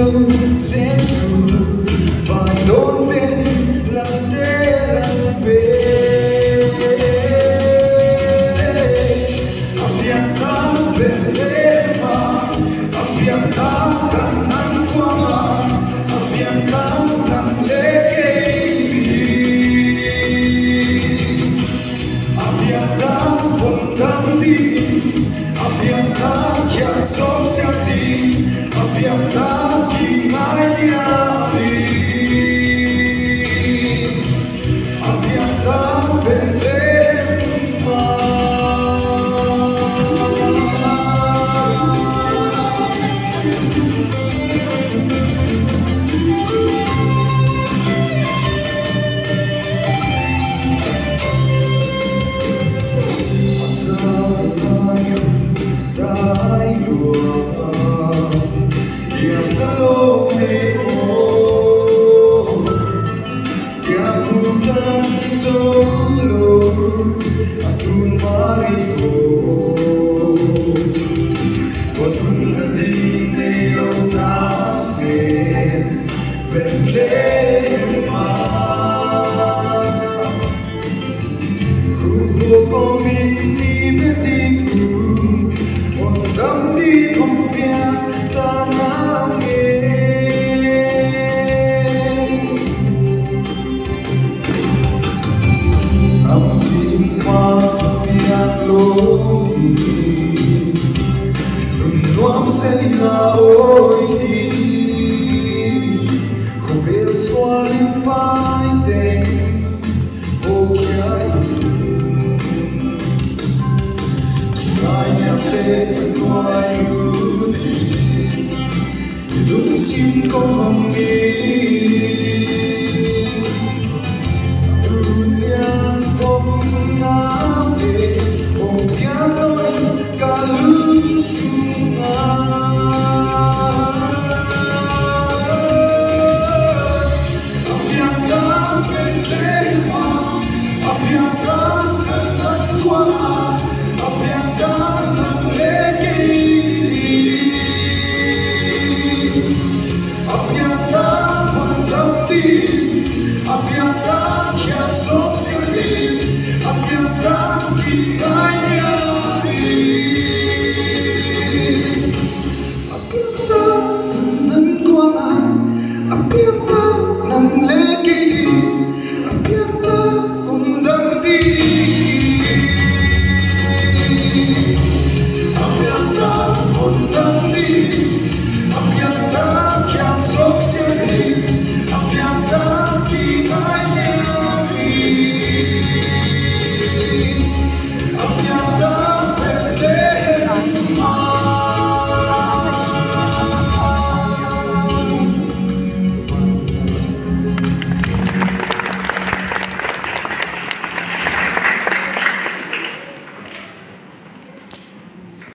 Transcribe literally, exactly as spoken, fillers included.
Jesus, vai donven la te la be. Abiang ta bere ma, abiang ta dan nan kuama, abiang ta dan leke ini. Abiang ta bondam di, abiang ta kiat sosial di, abiang ta kinai di ami. Abiang ta bere ma. Betlehem ma. Hubokom ni betiku, bondam di kompian tanam e. Am sima piak lodi, nun nuam sehingga oi di. Hobel sualim paiteng, hokia i. Lain yang letu nuai ludi, ilung singko hami.